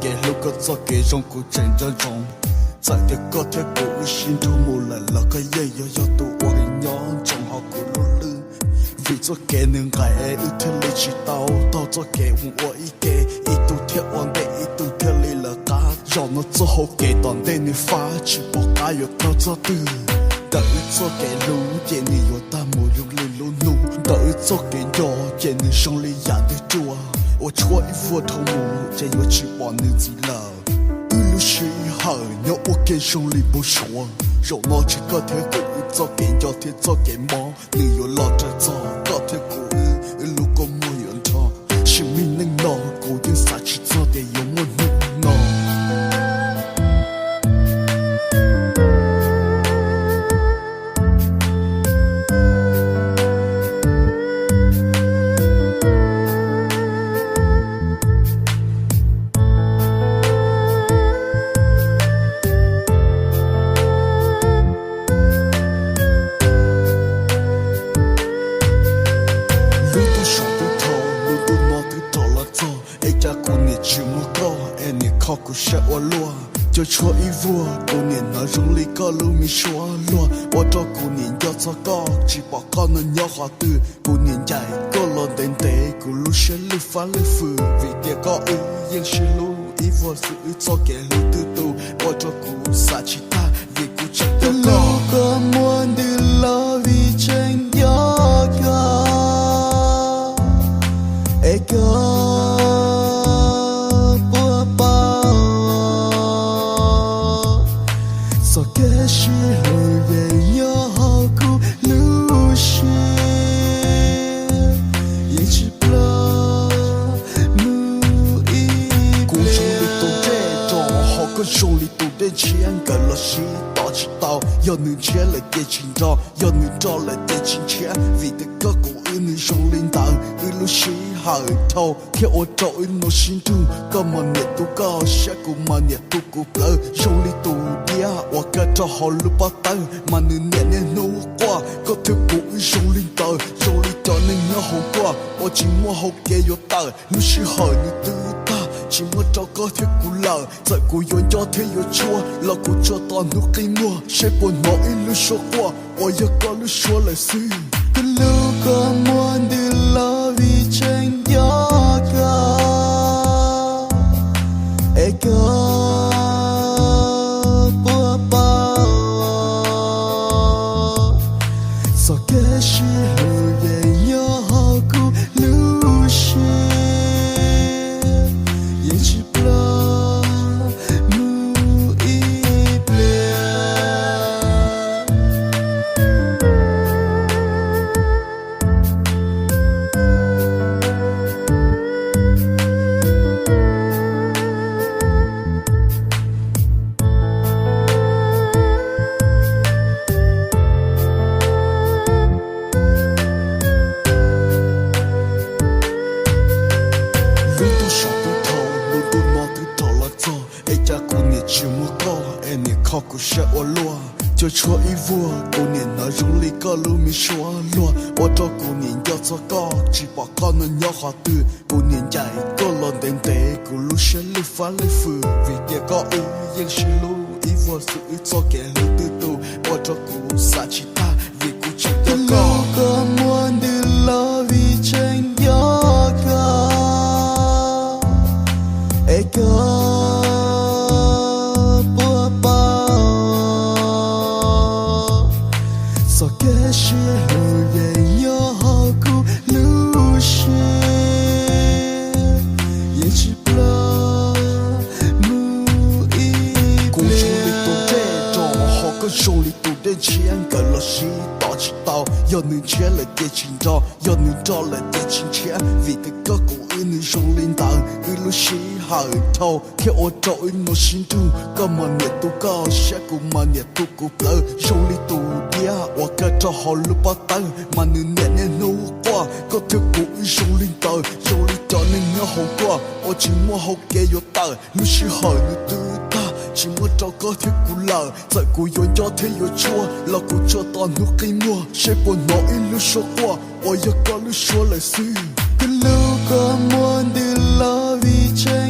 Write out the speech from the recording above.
Kev hlub koj txoj kev zoo kuv tseem nco ntsoov. Txawm tias koj thiab kuv wb sib nrug mus lawm los koj yeej yuav yog tus uas nyob ntsoov hauv kuv lub hlwb. Vim txoj kev nws nqaim es wb thiaj li tsis tau taug txoj kev mus ua ib ke, ib tug thiaj ua ntej ib tug thiaj li lawv qab. Zaum no txoj hau kev tom ntej nws fab tsis pom qab yuav taug txoj twg. Ntawm wb txoj kev hlub ces nws yuav tag mus zoo li lub ntuj, ntawm wb txoj kev nco ces nws zoo li yam twg ruaj uas tshuab ib vuag dhau mus ces yuav tsis pom nws ntxiv lawm. Wb lub sij hawm nyob ua ke zoo li npau suav, zaum no tsis koj thiab kuv wb txoj kev nco thiab txoj kev mob nws yuav los raws txog koj thiab kuv wb, wb lub kua muag yuav nrho. Sim neej no kuv yeej xav tsis txog tias yuav muaj hnub no. Lub ntuj saum twb dhau, lub ntuj no twb rov los txog, es cas kuv niam tsis muaj koj es niam kho kuv siab ua luaj. Cov tshuab ib vuag kuv niam hnov zoo li koj lub me suab luag, ua rau kuv niam nco txog koj tsis pom koj no nyob qhov twg. Kuv niam ncaim koj los ntev ntev kuv lub siab lwj fab lwj fwm, vim tias koj wb yeej sib hlub ib vuag xwb, wb txoj kev hlub twb tu ua rau kuv xav tsis tag vim kuv tseem nco koj. Kua muag ntws los vim tseem nco koj, es koj puas paub txoj kev sib hlub yeej nyob hauv kuv lub siab, yeej tsis ploj mus ib. Kuv zoo li tus dej nrog, ho koj zoo li tus dej ntshiab, nkawd los sib tos tsis tau. Yog nws ntshiab lawm ces tsis nrog, yog nws nrog lawm ces tsis ntshiab, vim tias koj kuv wb nws zoo li ntawd. Wb lub sij hawm dhau thiab ua rau wb no sib nrug, koj mas niam tu koj siab, kuv mas niam tu kuv plawv. Zoo li tus diab uas kaw rau hauv lub pob tawb, mas nws niam niaj hnub quaj. Koj thiab kuv wb zoo li ntawd, zoo li cov neeg nyob hauv nkuaj uas tsis muaj hau kev yuav tawm. Lub sij hawm nws twb tag, tsis muaj rau koj thiab kuv lawm. Txawm kuv yuav nco thiab yuav tshuab los kuv tsuas tos hnub qi muag, seb puas hnov ib lub suab quaj uas yog koj lub suab lawm xwb. Koj lub kua muag ntws los vim tseem nco koj, es koj puas paub txoj kev sib hlub yeej nyob hauv kuv lub siab, yeej tsis ploj mus ib pliag. Lub ntuj saum twb dhau, lub ntuj no twb rov los txog, es cas kuv niam tsis muaj koj es niam kho kuv siab ua luaj. Cov tshuab ib vuag kuv niam hnov zoo li koj lub me suab luag, ua rau kuv niam nco txog koj tsis pom koj no nyob qhov twg. Kuv niam ncaim koj los ntev ntev, kuv lub siab lwj fab lwj fwm, vim tias koj wb yeej sib hlub ib vuag xwb, wb txoj kev hlub twb tu ua rau kuv xav tsis tag vim kuv tseem nco koj. Kua muag ntws los vim tseem nco koj, es koj puas paub txoj kev sib hlub yeej nyob hauv kuv lub siab, yeej tsis ploj mus ib. Kuv zoo li tus dej nrog, ho koj zoo li tus dej ntshiab, nkawd los sib tos tsis tau. Yog nws ntshiab lawm ces tsis nrog, yog nws nrog lawm ces tsis ntshiab, vim tias koj kuv wb nws zoo li ntawd. Wb lub sij hawm dhau thiab ua rau wb no sib nrug, koj mas niam tu koj siab, kuv mas niam tu kuv plawv. Zoo li tus diab uas kaw rau hauv lub pob tawb, mas nws niam niaj hnub quaj. Koj thiab kuv wb zoo li ntawd, zoo li cov neeg nyob hauv nkuaj uas tsis muaj hau kev yuav tawm. Lub sij hawm nws twb tag, tsis muaj rau koj thiab kuv lawm. Txawm kuv yuav nco thiab yuav tshuab los kuv tsuas tos hnub qi muag, seb puas hnov ib lub suab quaj uas yog koj lub suab lawm xwb. Koj lub kua muag ntws los vim tseem